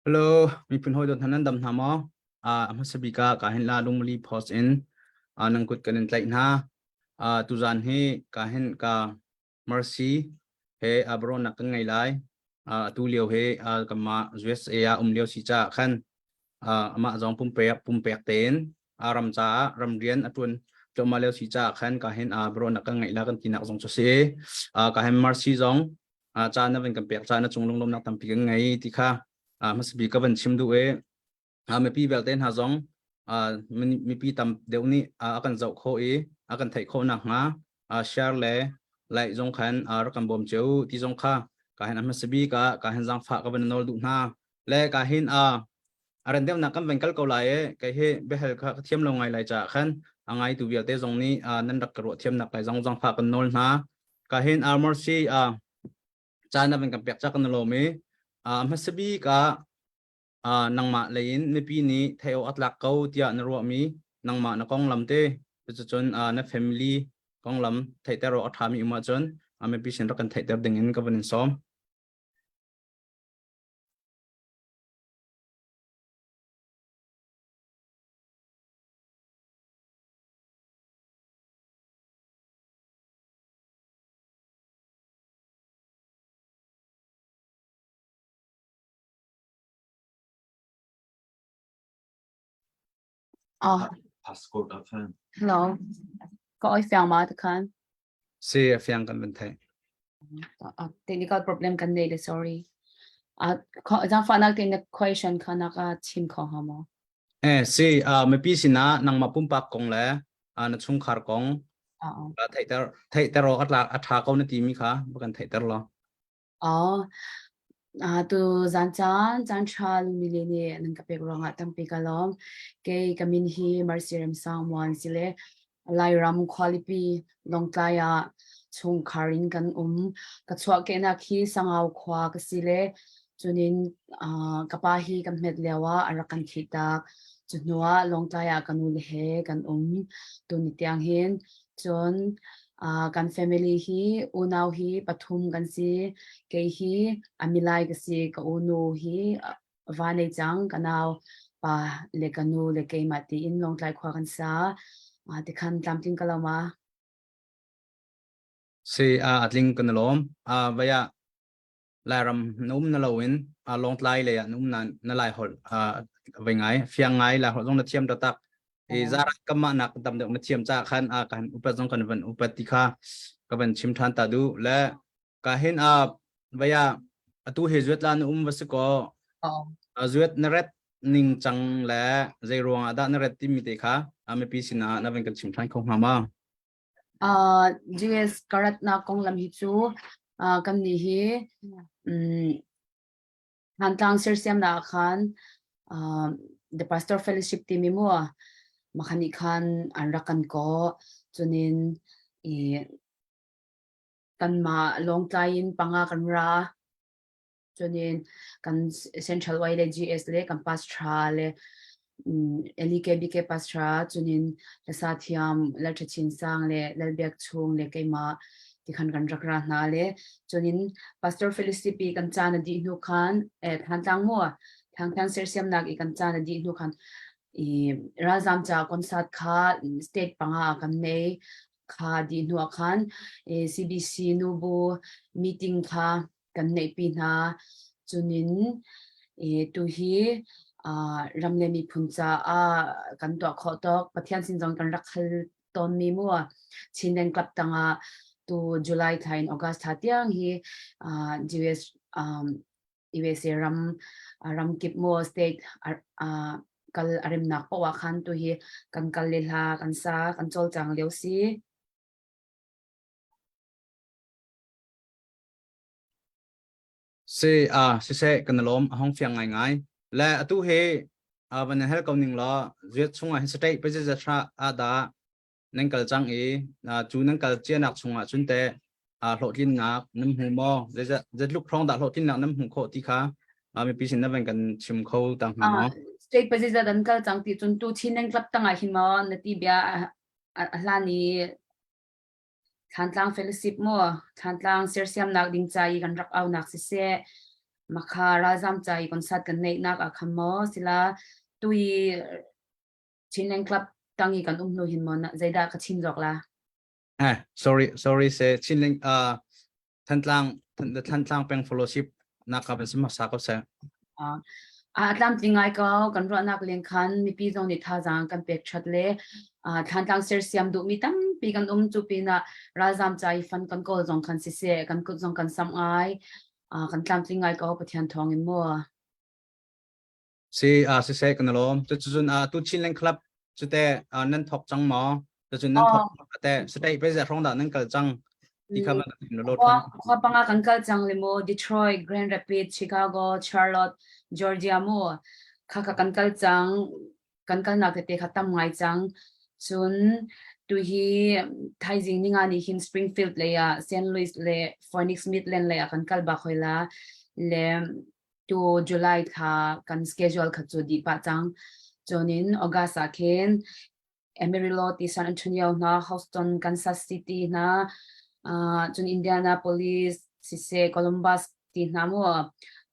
Hello, miphun hawi dawt hna nan dam hna maw? Uh, a hmasa bik ah ka hin la lungmali post in uh, nan kut kan in tlaih hna. Uh, tuzan hi ka hin ka Mercy he abronak kan ngei lai. Uh, atu lio he uh, kanmah USA ah um lio si caah khan uh, amah zong pumpek pumpek tein uh, ram caah ram rian a tuan cuahmah lio si caah khan ka hin uh, abronak kan ngeih la kan tinak zong cu si. Uh, ka hin Mercy zong caan na van kan pek caan na cung lunglawmnak tampi kan ngei ti kha hmasa bik ka van chim duh i mipi vialte hna zong mipi tam deuh nih a kan zoh khawh i a kan theih khawh nakhnga share le like zong khan rak kan bawm cio ti zong kha ka hin a hmasa bik ah ka hin zaangfah ka van nawl duh hna le ka hin a ran deuhnak kan van kal ko lai e kei hi biahal kha ka thiam lo ngai lai caah khan a ngaitu vialte zong nih nan rak ka ruah thiamnak lai zong zaangfah kan nawl hna ka hin armor si a caan na van kan pek ca kan lawm i hmasa bik ah nangmah leiin mipi nih theih awk a tlak ko tiah na ruahmi nangmah na konglam te cucun na family konglam theihter awk a ṭhami um ahcun mipi sin rak kan theihter ding in ka van in sawm. Oh. Passport a fan. Hello. Ka oi fiang ma takhan. Si a fiang kan van thei. Uh, technical problem kan nei le sorry. Uh, zang fa nak te na question kha nak a chim kho ha mo. Eh si uh, mipi sinah nangmah pumpak kong le uh, na chungkhar kong uh, theihter theihter awk a tlak a ṭha ko na timi kha va kan theihter law. Oh, uh, tu zan caan caan ṭha lungmili nih nan ka pek ruangah tampi ka lawm. Kei ka min hi Mercy Remsang Muan si le Lairam khualipi Lawngtlai ah chungkhar in kan um. Ka chuahkehnak hi Sangau khua ka si le cunin uh, ka pa hi kan hmet lio ah a rak kan thihtak. Cu hnu ah Lawngtlai ah ka nu le he kan um. Tuni tiang hin cun uh, kan family hi unau hi pathum kan si. Kei hi a milai ka si, ka unu hi va nei cang ka nau pa le ka nu le keimah tiin Lawngtlai khua kan sa. Uh, tikhan tlamtling ka lo ma? Si a atling kan lawm. A vaya Lairam na um na loin a Lawngtlai lei ah na um na na lai holh a vai ngai fiang ngai lai holh zong na thiam taktak. I zarat kamah nak tam deuh na thiam cha khan a kan upat zong kan van upat ti kha ka van chim than ta du le Ka hin a vaya atu he zuat la na um va si ko. A zuat na ret ning cang le zei ruang ah dah na ret timi te kha a mipi sinah na van kan chim than kho hnga ma? Uh, US karatnak konglam hi cu uh, kan nih hi um, Thantlang sersiamnak ah khan uh, The Pastor Fellowship timi mu makhani khan an rak kan ko cunin i Kanmah Lawngtlai in panga kan ra. Cunin kan Central Y le GS le kan pastor le LKBK pastor cunin hlasa thiam Lalṭha Chin Sang le Lalbiak Chung le keimah tikhan kan rak ra hna le cunin Pastor Felicity kan caan a dih hnu khan eh Thantlang mu Thantlang sersiamnak i kan caan a dih hnu khan i ralzam ca concert kha state panga kan nei kha dih hnu ah khan CBC nubu meeting kha kan neihpi hna. Cunin tuhi ram le miphun caah kan tuah khawh tawk Pathian sin zong kan rak hal tawnmi mu Chinland Club tangah tu July thla in August thla tiang hi US USA ram ramkip mu state kal a remnak paoh ah khan tu hi kan kal le hla kan sa kan cawlcang lio si. Si a siseh kan lawm a hong fiang ngai ngai le atu hi a van hel ko ning law zuat chungah hin state president a da nan kal cang i cu nan kal cianak chungah cun teh hlawhtlinnak nan hmu maw zeitluk hrawng dah hlawhtlinnak nan hmuh khawh ti kha mipi sin na van kan chim kho ta hnga maw State president an kal cang ti cun tu Chin nan club tangah hin maw na ti bia a hlan i Thlantlang fellowship mu Thlantlang sersiamnak ding ca i kan rak aunak siseh. Makha ralzam ca i concert kan neihnak ah khan maw sila tui Chinland Club tang i kan um hnu hin maw zeidah ka chim zawk la? Eh, sorry, sorry se Chinland Thantlang Thantlang Peng Fellowship nak ka ban sim hmasa ko seh. A tlamtling ngai ko kan ruahnak leng khan mipi zong nih thazaang kan pek that le Thantlang sersiam duhmi tampi kan um cu pinah ralzam ca i fund kan kawl zong khan siseh kan kut zong kan sam ngai kan tlamtling ngai ko Pathian thawng in mu. Si siseh kan lawm. Cucun tu Chinland Club cute nan thok cang maw? Cucun nan thok te state pe hrong dah nan kal cang ti kha ban kan lo thon. Khua panga kan kal cang le mu Detroit, Grand Rapids, Chicago, Charlotte, Georgia mu kha kha kan kal cang kan kalnak tete kha tam ngai cang. Cun tuhi thaizing ninga ni hin Springfield lei ah St. Louis le Phoenix Midland lei ah kan kal bak hoi la le tu July thla kan schedule kha cu dih pah cang. Cunin August ah khin Amarillo ti San Antonio hna, Houston, Kansas City hna, cun Indianapolis siseh Columbus ti hna mu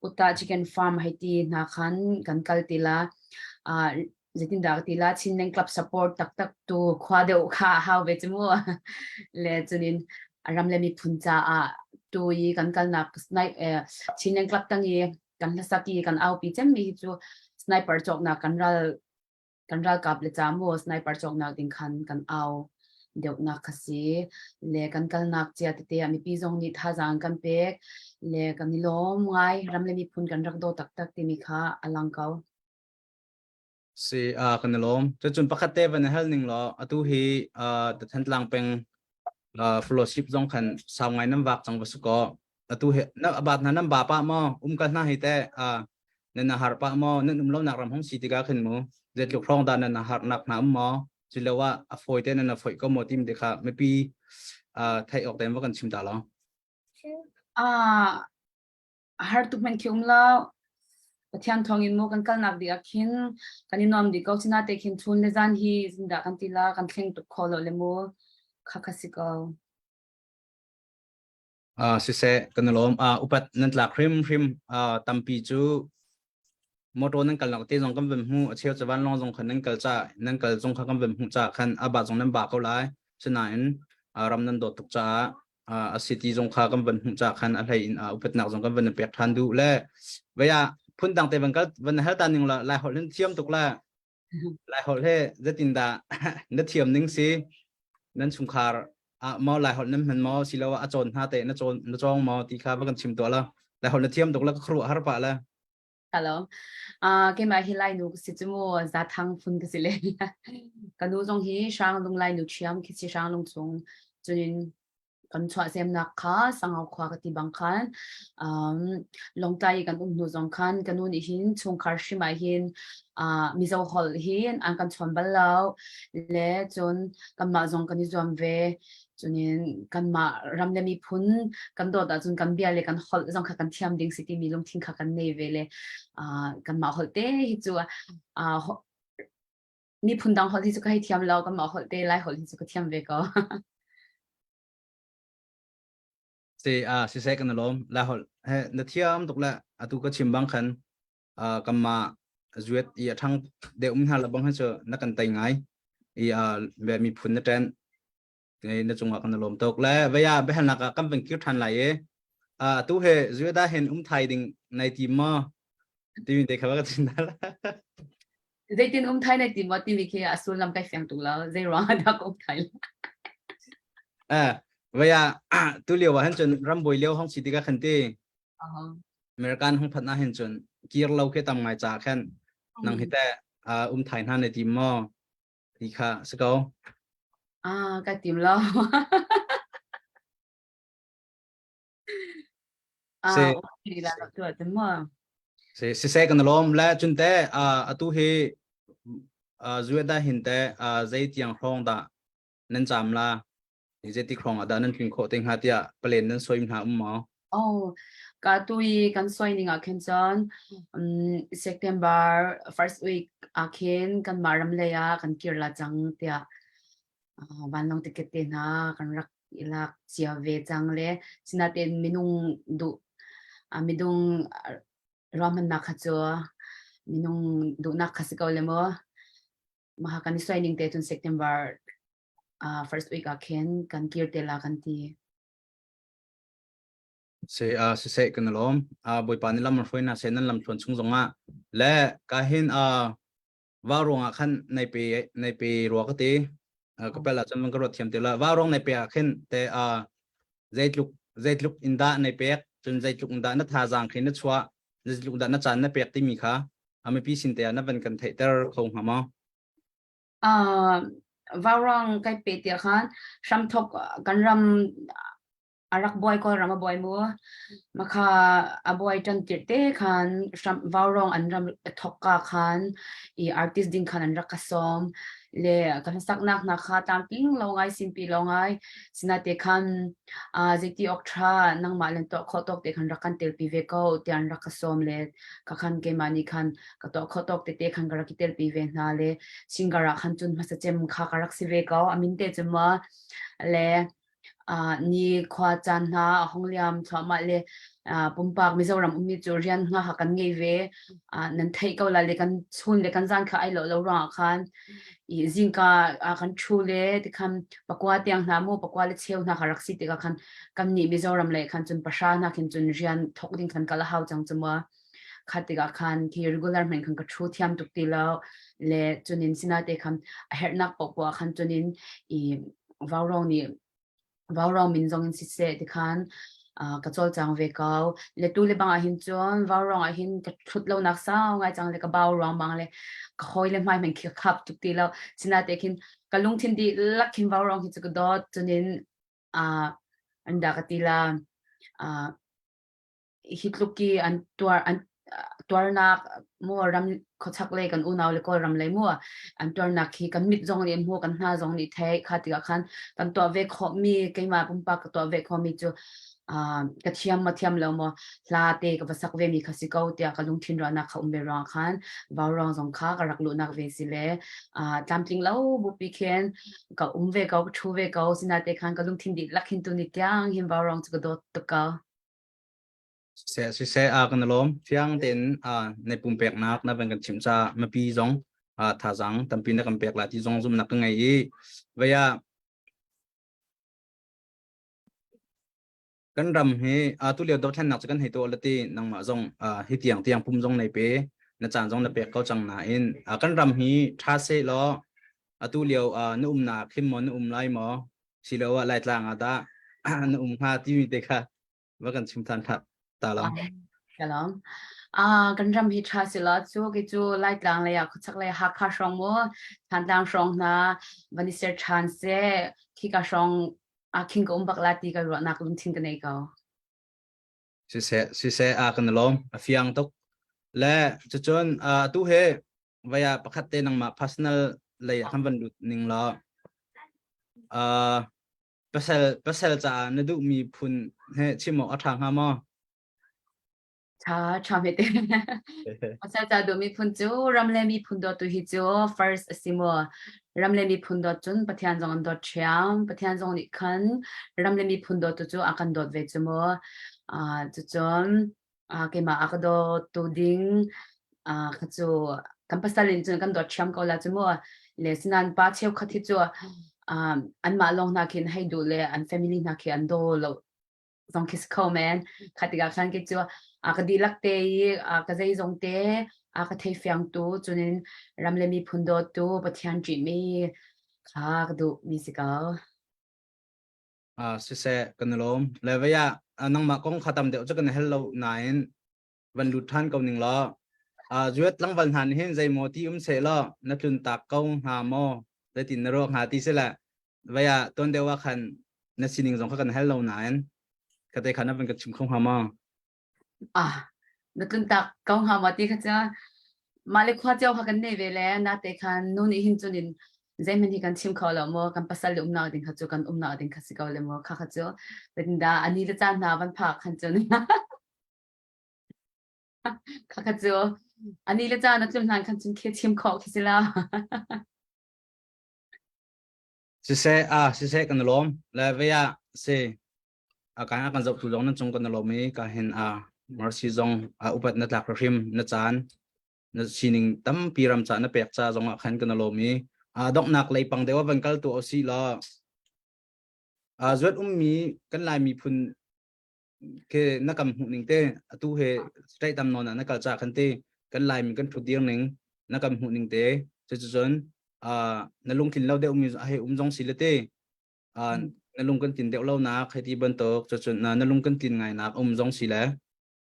Utah Chicken Farm hei ti hna khan kan kal ti la. Zeitindah ka ti la Chinland Club support taktak tu khua deuh kha a hau ve cu mu. Le cunin ram le miphun caah tu i kan kalnak snipe Chinland Club tang i kan hlasak i kan aupi cemmi hi cu sniper cawknak kan ral kan ralkap le ca mu sniper cawknak ding khan kan au deuhnak kha si le kan kalnak cia tete ah mipi zong nih thazaang kan pek le kan i lawm ngai ram le miphun kan rak daw taktak timi kha a lang ko. Si kan i lawm. Cucun pakhat te van hal ning law atu hi Thantlang peng fellowship zong khan sau ngai nan vak cang va su ko. Atu hi na abat hna nan ba pa maw um kal hna hi te nan har pa maw nan um lo nak ram hong si tikah khin mu zeitluk hrawng dah nan har nak hna um maw culo ah a fawi te nan a foi ko maw tim te kha mipi theih awk ten va kan chim ta lo. Har tuk men khi um lo Pathian thawng in mu kan kalnak ding ah khin kan i nuam dih ko sina te khin chun le zan hi zindah kan ti la kan thleng tuk kho lo le mu kha kha si ko. Siseh kan i lawm. Upat nan tlak hrimhrim. Tampi cu motor nan kalnak te zong kan van hmu. A cheu cu vanlawng zong khan nan kal ca nan kal zong kha kan van hmuh caah khan a ba zong nan ba ko lai. Sinain ram nan dawt tuk caah a city zong kha kan van hmuh caah khan a hlei in upatnak zong kan van pek ṭhan duh le vei ah phundang te van kal van hal ta ning la lai holh hin thiam tuk la Lai holh he zeitindah na thiam ning si? Nan chungkhar ah maw Lai holh nan hman maw siloah a cawn hna teh na cawn na cawng maw ti kha va kan chim tuah la. Lai holh na thiam tuk la ka khuaruah har pah la. Hello. Keimah hi Lai nu ka si cu mu Zathang phun ka si le. Ka nu zong hi Hranglung Lai nu ṭhiam khi si Hranglung chung cunin kan chuahsemnak kha Sangau khua ka ti bang khan Lawngtlai i kan um hnu zong khan ka nu nih hin chungkhar hrim ah hin Mizo holh hi an kan chawn bal lo le cun kanmah zong kan i zuam ve cunin kanmah ram le miphun kan dawt ahcun kan bia le kan holh zong kha kan thiam ding si timi lungthin kha kan nei ve le kanmah holh te hi cu miphun dang holh hi cu ka hei thiam lo kanmah holh te lai holh hi cu ka thiam ve ko. Si a siseh kan lawm la holh he na thiam tuk le atu ka chim bang khan kanmah zuet i a thang de um hna la bang he cu na kan tai ngai i a miphun na ṭen na cungah kan lawm tuk le vaya biahalnak ah kan van kir ṭhan lai i tu he zueda hen um thai ding nai tim maw timi te kha ka chin dal Zeitin um thai nai tim maw timi khi a sullam kai fiang tuk lo zei ruang ah dah ka um thai Eh vaya tu lio ah hin cun rambuai lio hong si tikah khan ti American hong phat na hin cun kir lo khi tam ngai cha khan nang hi te um thai hna nai tim maw ti kha si ko. Ah, ka tim lo. Si Ah, okay la tu tu mo. Si si se kan lom le chun te atu hi zueda hin te zei tiang hrong da nan cham la ni zei ti hrong da nan tling kho te hnga tia palen nan soim hna um maw Oh, ka tu i kan soi ning ah khin cun September first week ah khin kan mah ram lei ah kan kir la cang tiah vanlawng ticket te hna kan rak i lak cia ve cang le sinain minung duh. Midung ruahmannak kha cu minung duhnak kha si ko le mu. Maha kan i suai ning te cun September first week ah khin kan kir te la kan ti. Se a siseh kan lawm. Bawipa nih lam hruai na se nan lam thluan chung zongah le ka hin va ruangah khan nei pe nei pe rua ka ti. Ka pel ah cun ka ruat thiam ti la. Va ruang nei pe ah khin te zeitluk zeitluk in dah nei pek cun zeitluk in dah na thazaang khi na chuah zeitluk dah na caan na pek timi kha a mipi sin te ah na van kan theihter kho hnga maw? Vaurang kai pe tiah khan hramthok kan ram a rak buai Kawlram a buai mu. Makha a buai ṭan tirh te khan hram vaurong an ram thok ka khan i artist ding khan an rak ka sawm le ka hlasaknak hna kha tlamtling lo ngai simpi lo ngai sinate khan zeiti awk ṭha nangmah len tuah khawh tawk te khan rak kan telpi ve ko tiah an rak ka sawm le ka khan keimah nih khan ka tuah khawh tawk tete khan ka rak i telpi ve hna le singer ah khan cun hmasa cem kha ka rak si ve ko a min te cu ma le Ni khua caan hna a hung liam thluahmah le pumpak Mizoram ummi cu rian hnga kha kan ngei ve. Nan theih ko lai le kan chun le kan zan kha ai lawh lo ruangah khan i zingka kan ṭhu le tikhan pakua tiang hna mu pakua le cheu hna kha rak si tikah khan kan nih Mizoram lei khan cun pahra hna khin cun rian thawk ding khan kal a hau cang cu mu. Kha tikah khan khi regular hmanh khan ka ṭhu thiam tuk ti lo le cunin sinate khan a herhnak paohpoah khan cunin i vaurawng nih vaurawng min zong in siseh ti khan ka cawlcang ve ko. Le tu le bang ah hin cun vaurawng ah hin ka ṭhut lonak sau ngai cang le ka bau ruangmang le ka hawi le hmai hmanh khi ka khap tuk ti lo. Sinate khin ka lungthin dihlak khin vaurawng hi cu ka dawt. Cunin an dah ka ti la hi tluk i an tuar an tuarnak mu ram khuachak lei kan unau le Kawlram lei mu an tuarnak hi kan mit zong nih hmu kan hna zong nih thei kha tikah khan kan tuah ve khawhmi keimah pumpak ka tuah ve khawhmi cu ka thiam ma thiam lo maw hla te ka va sak ve mi kha si ko tiah ka lungthin ruahnak kha um ve ruang khan vaurawng zong kha ka rak luhnak ve si le tlamtling lo bupi khin ka um ve ko ka thu ve ko sinate khan ka lungthin dihlak hin tu ni tiang hin vaurawng cu ka dawt tuk ko. Siseh siseh a kan lawm fiang tein na pumpeknak na van kan chimh ca mipi zong thazaang tampi na kan pek la ti zong zumnak ka ngei i vaya kan ram hi tu lio dothlennak cu kan hei tuah lati nangmah zong hi tiang tiang pum zong nei pe na caan zong na pek ko cang nain kan ram hi tha se law atu lio na umnak hlim maw na um lai maw siloah laitlang ah dah na um hnga timi te kha va kan chim than tha ta lo. Kalong. Ah kan ram hi tha sila cu ki cu Laitlang lei ah khuachak lei Hakha hrawng mu Thantlang hrawng hna van i ser than se khika hrawng a khing ka um bak la ti ka ruahnak lungthin ka nei ko. Siseh siseh a kan lawm a fiang tuk le cucun tu he vaya pakhat te nangmah personal lei ah kan van lut ning law pasal pasal caah na duhmi phun he chim awk a ṭha hnga maw? Ṭha ṭha hme te. Pasal ca duhmi phun cu ram le miphun dawtu hi cu first a si mu. Ram le miphun dawt cun Pathian zong an dawt ṭhiam. Pathian zong nih khan ram le miphun dawtu cu a kan dawt ve cu mu. Cucun keimah a ka dawtu ding kha cu kan pasal in cun kan dawt ṭhiam ko la cu mu. Le sinan pa cheukhat hi cu anmah lawng hna khin hei duh le an family hna khi an daw lo zong khi si kho men. Kha tikah khan kei cu a ka dihlak te i ka zeizong te a ka theifiangtu cunin ram le miphun dawtu Pathian ṭihmi kha ka duh mi si ko. Siseh kan i lawm. Le vei ah nangmah kong kha tam deuh cu kan hel lo nain van lut ṭhan ko ning law zuat tlangval hna nih hin zeimaw ti um seh law na tlun tak ko hnga maw zeitin na ruah hnga ti si le vei ah tuan deuh ah khan na sining zong kha kan hel lo nain ka te kha na van ka chim kho hnga maw? Ah, na tlun tak ko hnga maw ti kha cu mah le khua cio kha kan nei ve le na te khan nu nih hin cun in zeihmanh hi kan chim kho lo maw kan pasal le umnak ding kha cu kan umnak ding kha si ko le maw kha kha cu da ani le caan hna van phak khan cun kha kha cu ani le caan a tlun hlan khan cun khi chim kho khi si la. Siseh ah siseh kan lawm le vei ah si a kan kan zoh tu zong nan cung kan lawm i ka hin a. Mercy zong a upat na tlak hrim na caan na sining tampi ram ca na pek ca zong ah khan kan lawm i donghnak lei pang deuh van kal tu si la zuat ummi kan lai miphun ke na kam hmuh ning te atu he straight tam non na kal cha khan te kan lai mi kan thu dir ning na kam hmuh ning te cu cun na lungtlin lo deuh mi he um zong si le te na lung kan tlin deuh lo nak hei ti bantuk cucun na lung kan tlin ngai nak um zong si le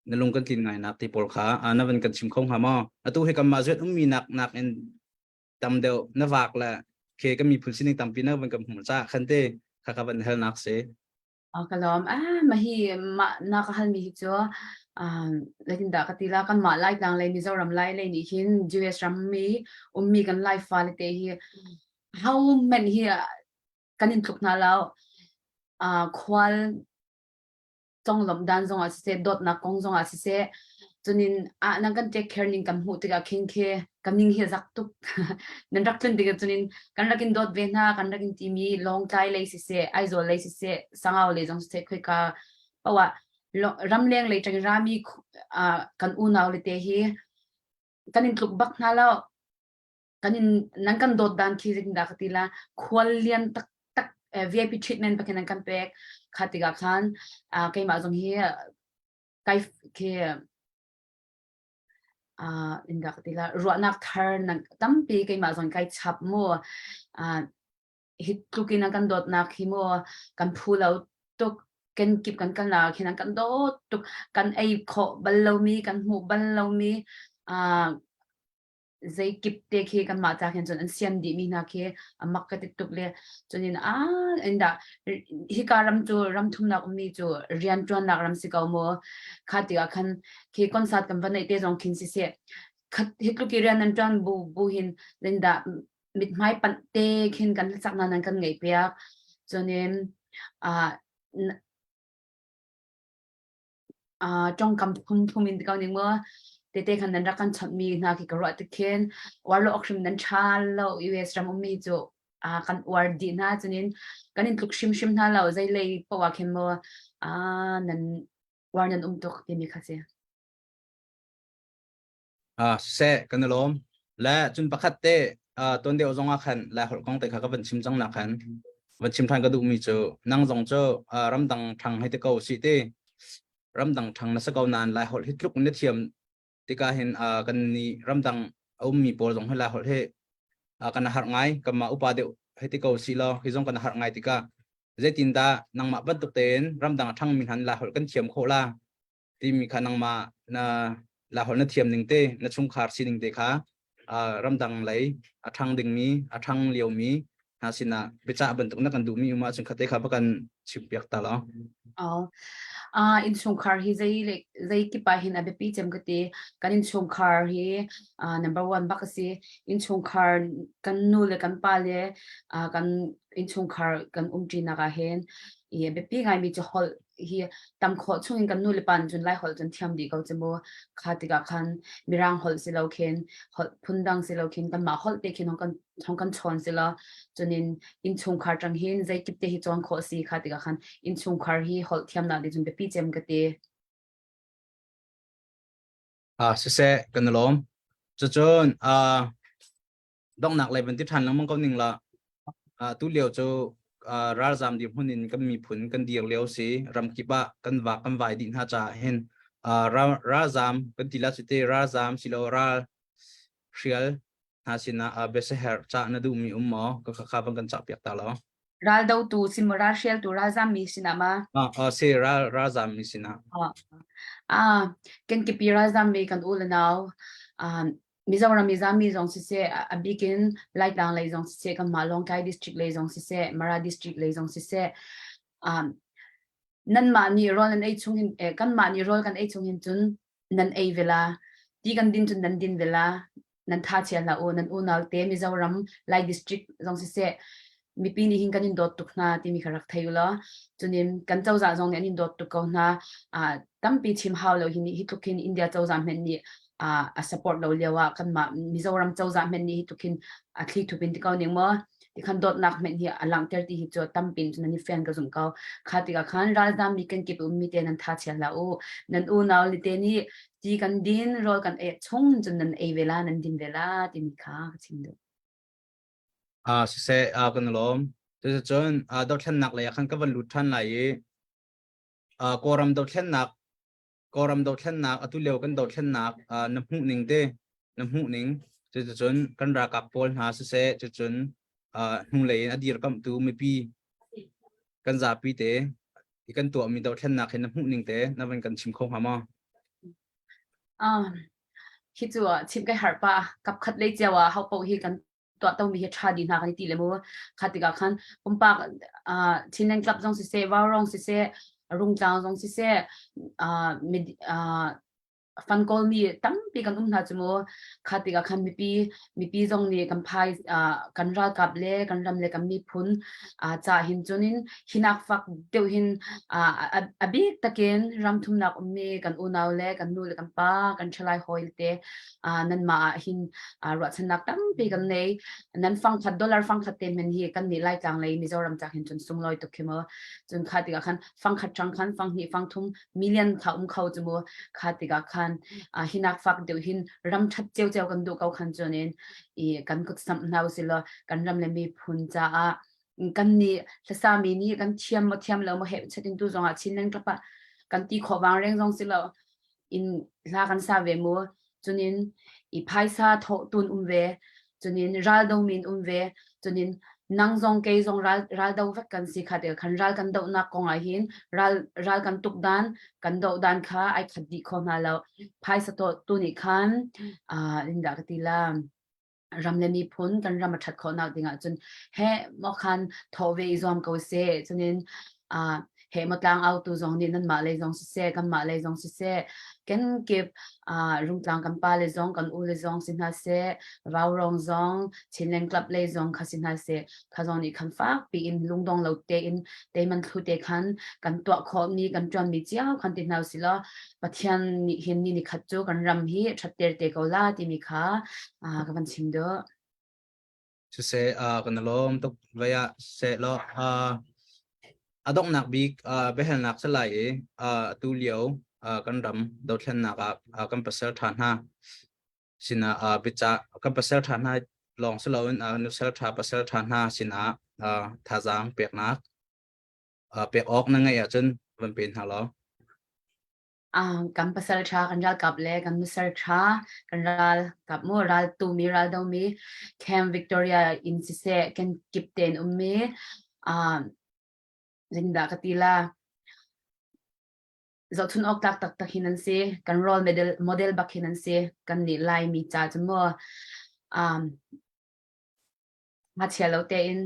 na lung kan tlin ngai nak ti pawl kha na van kan chim kho hnga maw? Atu hi kanmah zuat ummi nak nak in tam deuh na vak le ke kan miphun sining tampi na van kan hmuh ca khan te kha ka van hal nak si. Ka lawm. Ah, mahi ma na ka hal mi hi cu lakin dah ka ti la kan mah Lai tlang lei Mizoram lai lei nih hin US ram mi ummi kan Lai fale te hi how men hi kan in tluk hna lo. Khual conglawmh dan zongah siseh, dawtnak kong zongah siseh, cunin ah nan kan take care ning kan hmuh tikah khin khi ka ning hi zak tuk. Nan rak tlun tikah cunin kan rak in dawt ve hna, kan rak in timi Lawngtlai lei siseh, Aizawl lei siseh, Sangau lei zong siseh, khoika poah ramleng lei ṭang rami kan unau le te hi kan in tluk bak hna lo. Kan in nan kan dawt dan khi zeitindah ka ti la khual lian taktak VIP treatment pakin nan kan pek kha tikah khan keimah zong hi kai khi indah ka ti la ruahnak thar nan tampi keimah zong kai chap mu hi tlukin an kan dawtnak hi mu kan phu lo tuk kan kip kan kalnak hin an kan dawt tuk kan ei khawh bal lomi kan hmuh bal lomi zeikip te khi kanmah ca khin cun an siam dihmi hna khi a mak ka ti tuk le cunin a indah hika ram cu ram thumnak ummi cu rian ṭuannak ram si ko mu kha tikah khan khi concert kan va neih te zong khin siseh khat hi tluk i rian nan ṭuan bu bu hin lindah mithmai panh te khin kan hlacaknak nan kan ngeih piak cunin ah Ṭawngkam phungphung in ti ko ning maw tete khan nan rak kan chawnhmi hna khi ka ruah tik khin uar lo awk hrim nan ṭha lo. US ram ummi cu kan uar dih hna cunin kan in tluk hrimhrim hna lo zeilei paoh ah khin maw nan uar nan um tuk timi kha si. Siseh, kan i lawm. Le cun pakhat te tuan deuh zong ah khan Lai holh kong te kha ka van chim cang nak khan van chim ṭhan ka duhmi cu nang zong cu ramdang ṭhang hei ti ko si ti ramdang ṭhang na si ko nain Lai holh hi tluk na thiam tikah hin kan nih ramdang a ummi pawl zong hi Lai holh hi kan har ngai kanmah upa deuh hei ti ko si law hi zong kan har ngai tikah zeitindah nangmah bantuk tein ramdang a ṭhangmi hna Lai holh kan thiam khawh la timi kha nangmah na Laiholh na thiam ning te na chungkhar sining te kha ramdang lei a ṭhang dingmi a ṭhang liomi hna sinah biacah bantuk na kan duhmi um ahcun khate kha va kan chimpiak ta law. Oh. Innchungkhar hi zei le zei kip ah hin a biapi cem ka ti. Kan innchungkhar hi number one bak a si. Innchungkhar kan nu le kan pa le kan innchungkhar kan umṭinak ah hin i a biapi ngaimi cu holh hi tam khawh chungin kan nu le pa nih cun Lai holh cun thiam dih ko cu mu. Kha tikah khan Mirang holh si lo khin, holh phundang si lo khin kanmah holh te khin hong kan hong kan chawn si lo. Cunin innchungkhar ṭang hin zeikip te hi cawn khawh si kha tikah khan innchungkhar hi holh thiamnak nih cun biapi cem ka ti. Siseh, kan i lawm. Cucun donghnak lei van ti ṭhan lengmang ko ning la tu lio cu ralzam dirhmun in kan miphun kan dir lio si ramkip ah kan vak kan vai dih hna caah hin ralzam kan ti la cu te ralzam silo ral hrial hna sinah biasaherh cah na duhmi um maw ka kha van kan cah piak ta lo Ral dotu sim ral hrialtu ralzam mi sinah ma? Si ral ralzam mi sinah. Ah kan kipi ralzam mi kan u le nau Mizoram mizami zong siseh, a bik in Laitlang lei zong siseh, kanmah Lawngtlai district lei zong siseh, Mara district lei zong siseh, nanmah nih rawl nan ei chung hin, kanmah nih rawl kan ei chung hin cun nan ei ve la, ti kan din cun nan din ve la, nan tha chia hlah u, nan unau te Mizoram Lai district zong siseh, mipi nih hin kan in dawt tuk hna timi kha rak thei u law cunin kan cozah zong nih an in dawt tuk ko hna. Tampi chim hau lo hi hi tluk hin India cozah hmenh nih a support lo lio ah kanmah Mizoram cozah hmenh nih hi tluk hin a thli thup in ti ko ning maw. Ti khan dawtnak hmenh hi a langhter ti hi cu tampin cu nan i fian ka zumh ko. Kha tikah khan ralzam mi kan kip ummi te nan tha chia hlah u. Nan unau le te nih ti kan din, rawl kan ei chung cun nan ei ve la, nan din ve la timi kha ka chim duh. Siseh, kan lawm. Cuticun dothlennak lei ah khan ka van lut ṭhan lai i Kawlram dothlennak Kawlram dothlennak atu lio kan dothlennak na hmuh ning te na hmuh ning cuticun kan ralkap pawl hna siseh cucun hnulei in a dirkamhtu mipi kan zapi te i kan tuahmi dothlennak hi na hmuh ning te na van kan chim kho hnga maw? Hi cu chim kai harh pa kap khat lei cio ah ho paoh hi kan tuahtomi hi ṭha dih hna kan i ti le mu. Kha tikah khan pumpak Chinland Club zong siseh, Vaurong siseh, Rungtlang zong siseh, fan kawlmi tampi kan um hna cu mu. Kha tikah khan mipi mipi zong nih kan phai kan ralkap le kan ram le kan miphun ca hin cunin hinak fak deuh hin a bik takin ram thumnak ummi kan unau le kan nu le kan pa kan ṭhalai hawi te nanmah ah hin ruahchannak tampi kan nei. Nan fangkhat dollar fangkhat te men hi kan nih Laitlang lei Mizoram cak hin cun sunglawi tuk khi mu. Cun kha tikah khan fangkhat ṭang khan fanghnih fangthum million kha um kho cu mu. Kha tikah khan hinak fak deuh hin ram ṭhat ciocio kan duh ko khan cun in i kan kut samh hna usih law kan ram le miphun caah kan nih hlasami nih kan thiam maw thiam lo maw he chatin tu zongah Chinland club ah kan ti khawh vang reng zong si lo in hla kan sa ve mu. Cunin i phaisa thawh tun um ve, cunin ral do min um ve, cunin nang zong kei zong ral ral do vek kan si kha te khan ral kan dohnak kong ah hin ral ral kan tuk dan kan doh dan kha ai khat dih kho hna lo. Phaisa to tu nih khan indah ka ti la ram le miphun kan ram a ṭhat khawhnak ding ahcun heh maw khan thawh ve i zuam ko seh. Cunin heh maw tlang autu zong nih nanmah lei zong siseh kanmah lei zong siseh kenkip Rungtlang kan pa le zong kan u le zong si hna seh Vaurong zong Chinland Club lei zong kha si hna seh kha zong nih khan fak piin lungdong lo tein teiman thlu te khan kan tuah khawhmi kan ṭuanmi cio khan ti hna usih law Pathian nih hin ni nikhat cu kan ram hi ṭhatter te ko la timi kha ka van chim duh. Siseh, kan lawm tuk vai ah seh law a donghnak bik biahalnak si lai i atu lio kan ram dothlennak ah kan pasal ṭha hna sinah biacah kan pasal ṭha hna lawng si loin nusal ṭha pasal ṭha hna sinah thazaang peknak pek awk na ngeih ahcun van pe hna law. Kan pasal ṭha kan ralkap le kan nusal ṭha kan ralkap mu ral tumi ral domi Camp Victoria in siseh kan kip tein ummi zeitindah ka ti la zohchun awk tlak taktak hi nan si kan role model model bak hi nan si kan nih Laimi ca cu mu ngakchia lo tein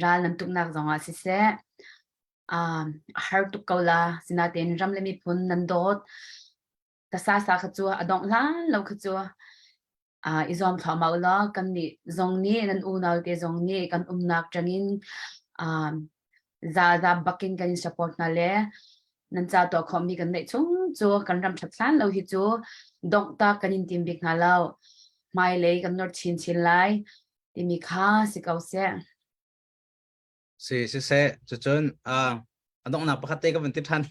Ral nan tuknak zongah siseh, a har tuk ko la. Sinain ram le miphun nan dawt. Tasasa kha cu a dongh hlan lo kha cu i zuam thluahmah u law kannih zong nih nan unau te zong nih kan umnak ṭangin zaza bakin kan in support hna le nan ca tuah khawhmi kan neih chung cu kan ram ṭhat hlan lo hi cu dongh tak kan in tim bik hna lo. Hmailei kan nor chinchin lai. Timi kha si ko seh. Si siseh cucun a donghnak pakhat te ka van ti ṭhan.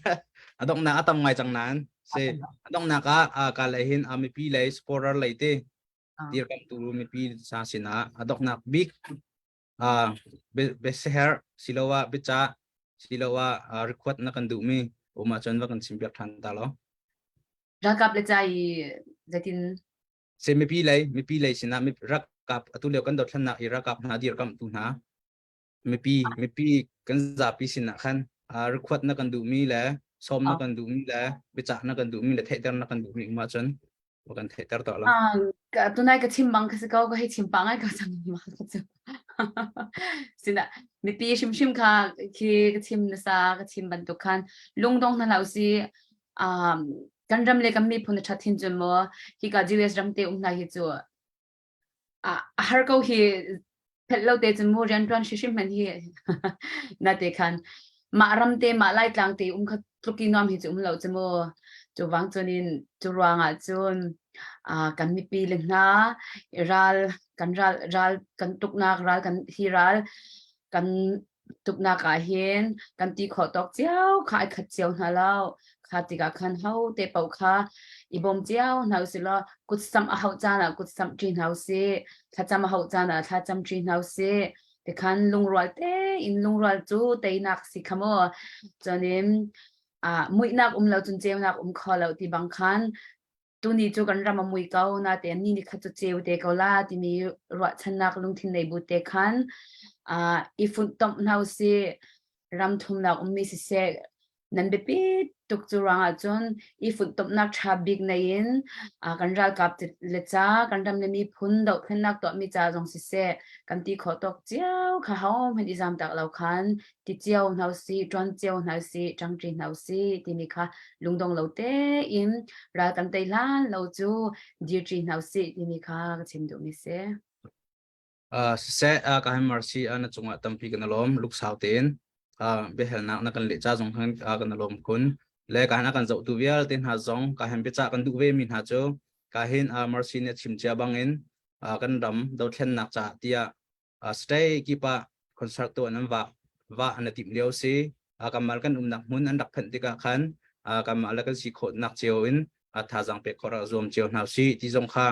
A donghnak a tam ngai cang nain si a donghnak ah ka lei hin a mipi lei supporter lei te dirkamtu mipi sa sinah a donghnak bik biaseher siloah biacah siloah request na kan duhmi um ahcun va kan chim piak ṭhan ta law. Ralkap le ca i zeitin Se mipi lei mipi lei sinah ralkap atu lio kan dothlennak i ralkap hna dirkamhtu hna mipi mipi kan zapi sinah khan request na kan duhmi le sawm na kan duhmi le biacah na kan duhmi le theihter na kan duhmi um ahcun kan theihter tuah la. Tunai ka chim bang ka si ko ka hei chim pa ngai ko cang ma ka cu. Sina mipi hrimhrim kha khi ka chim nasa ka chim bantuk khan lungdong hna hlah usih um kan ram le kan miphun a ṭhat hin cun maw hika US ram te um hna hi cu a har ko hi phelh lo te cun mu rianṭuan hrimhrim hmanh hi na te khan mah ram te mah laitlang te um kha tluk i nuam hi cu um lo cu mu cu wang cun in cu ruangah cun. Kan mipi le hna ral kan ral ral kan tuknak ral kan hi ral kan tuknak ah hin kan ti khawh tawk cio kha ai khat cio hna lo. Kha tikah khan ho te paoh kha i bawm cio hna usih law kutsamh a hauh caan ah kutsamh ṭi hna usih, thlacam a hauh caan ah thlacam ṭi hna usih. Tikhan lungrual tein lungrual cu teinak si kha mu. Cunin muihnak um lo cun ceunak um kho lo ti bang khan tuni cu kan ram a mui ko natein ni ni khat cu ceu te ko la timi ruahchannak lungthin nei bu te khan i funhtomh hna usih. Ram thumnak ummi siseh nan biapi tuk cu ruangah cun i funhtomhnak ṭha bik nei in kan ralkap le ca kan ram le miphun dohthlennak tuahmi ca zong siseh kan ti khawh tawk cio kha hohmanh i zamtak lo khan ti cio hna usih, ṭuan cio hna usih, ṭangṭi hna usih timi kha lungdong lo tein ral kan tei hlan lo cu dirṭi hna usih timi kha ka chim duhmi si. Siseh, ka han mercy na cungah tampi kan lawm luksau tein biahalnak na kan leh ca zong han kan lawm khun le ka han kan zohtu vialte hna zong ka han biacah kan duh ve mi hna cu ka hin mercy nih a chim cia bangin kan ram dothlennak caah tiah stay kipa concert tu an va va an tim lio si kamal kan umnak hmun an rak phanh tikah khan kamal le kan si khawh nak cio in thazang pek khawh rak zuam cio hna si ti zong kha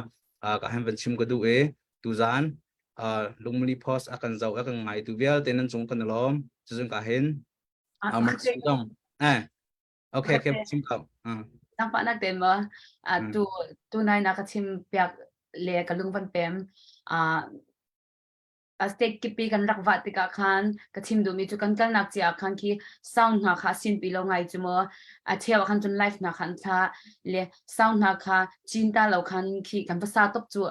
ka han van chim ka duh e tuzan lungmuli post a kan zo a kan ngai tu vialte nan cung kan lawm cuzung ka hin zong eh okay okay chim ko. Nangpah nak te ma tu tu nai na ka chim piak le ka lung van pem a state kipi kan rak vah tikah khan ka chim duhmi cu kan kalnak cia ah khan khi sound hna kha sin pi lo ngai cu mu a cheu ah khan cun live hna kha an thla le sound hna kha chin ta lo khan khi kan va sa top cu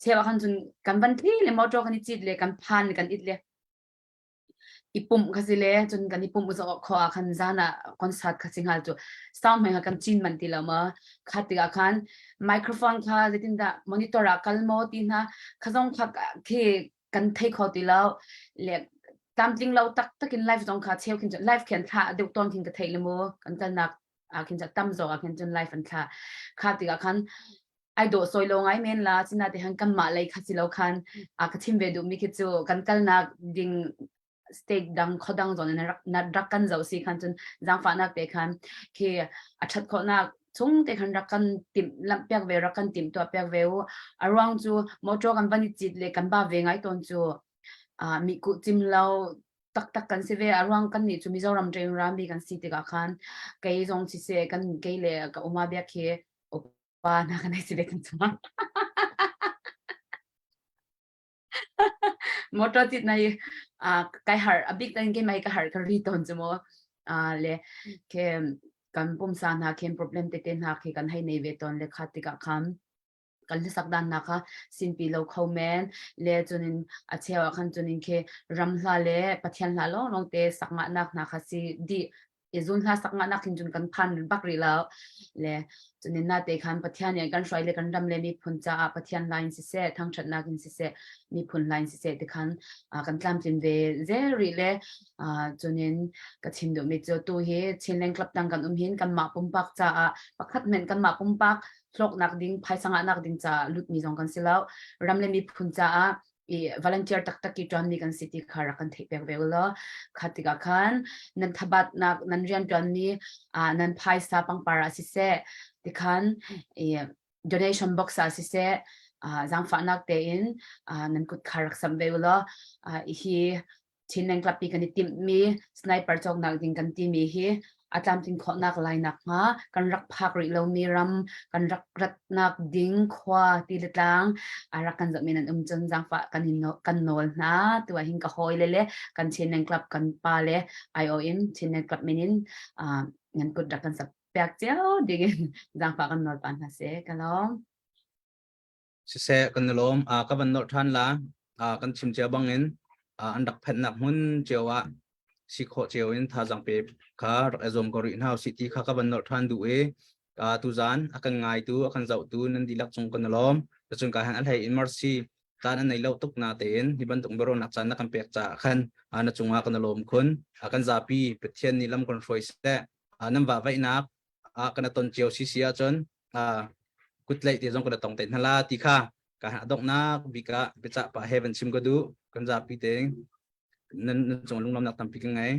cheu ah khan cun kan van thli le motor kan i cit le kan phan le kan it le i pumh kha si le cun kan i pumh zawh kho ah khan zan ah concert kha si hngal cu sound hmang kan chin man ti lo ma kha tikah khan microphone kha zeitindah monitor ah kal maw ti hna kha zong kha khi kan thei kho ti lo le tlamtling lo tak takin live zong kha cheu khin live khin thla deuh ton khin ka thei le mu kan kalnak ah khin tam zawk ah khin cun live an thla kha tikah khan ai dawh sawi lo ngai men la sina te han kan mah lei kha si lo khan a ka chim ve duh mi khi cu kan kalnak ding state dang khodang zon na rak na rak kan zo si khan cun zangfahnak te khan khi a that khawhnak chung te khan rak kan tim lamh piak ve rak kan tim tuah piak ve u a ruang cu motor kan van i cit le kan ba ve ngai ton cu a mi ku chim lo taktak kan si ve a ruang kan nih cu Mizoram ṭeng rami kan si tikah khan kei zong si se kan kei le ka uma biak khi pa na kan si ve kan chungah motor tit nai a kai har a big tan ke mai ka har ka ri ton chu mo a le ke kan pumsa hna khen problem te te hna khi kan hei nei ve ton le kha tikah khan kan hlasak dan na kha sinpi lo kho men le chunin a cheu ah khan chunin khi ram hla le pathian hla long long te sak nga nak hna kha si di i zun hla sak ngah nak hin cun kan phan bak rih lo le cunin na te khan Pathian nih kan hruai le kan ram le miphun caah Pathian hla in siseh thangṭhatnak in siseh miphun hla in siseh ti khan kan tlamtlin ve zel rih le cunin ka chim duhmi cu tu hi Chinland Club tang kan um hin kanmah pumpak caah pakhat men kanmah pumpak hlawknak ding phaisa ngahnak ding caah lutmi zong kan si lo ram le miphun caah i volunteer taktak i ṭuanmi kan si ti kha rak kan theih pek ve ulaw kha tikah khan nan thabatnak nan rian ṭuanmi nan phaisa pangpar ah siseh tikhan i donation box ah siseh zaangfahnak tein nan kut kha rak samh ve ulaw hi Chinland Club pi kan i timhmi sniper cawknak ding kan timi hi a tlamtlin khawhnak lai nakhnga kan rak phak rih lomi ram kan rak ratnak ding khua ti le tlang a rak kan zohmi nan um cun zaangfah kan in kan nawl hna tu ah hin ka hawi le le kan Chinland Club kan pa le IO in Chinland Club min in nan kut rak kan sap piak cio ding in zaangfah kan nawl pa hna se ka lawm. Siseh kan i lawm. Ka van nolh ṭhan la. Kan chim cia bangin an rak phenhnak hmun cio ah si khawh cio in thazaang pe kha rak i zuam ko rih hna usih ti kha ka van nolh ṭhan duh i tuzaan a kan ngaitu a kan zohtu nan dihlak cung kan i lawm. Cun ka han a hlei in mercy caan an nei lo tuk na tein hi bantuk biaruahnak caan na kan pek caah khan na cungah kan i lawm khun. Kan zapi Pathian nih lam kan hruai seh. Nan vahvaihnak kan ton cio si si ahcun. Kutlaih te zong kan tong te hna la ti kha ka ha donghnak bik ah biacah pa he van chim ka duh. Kan zapi te nan nan cung lunglawmnak tampi ka ngei.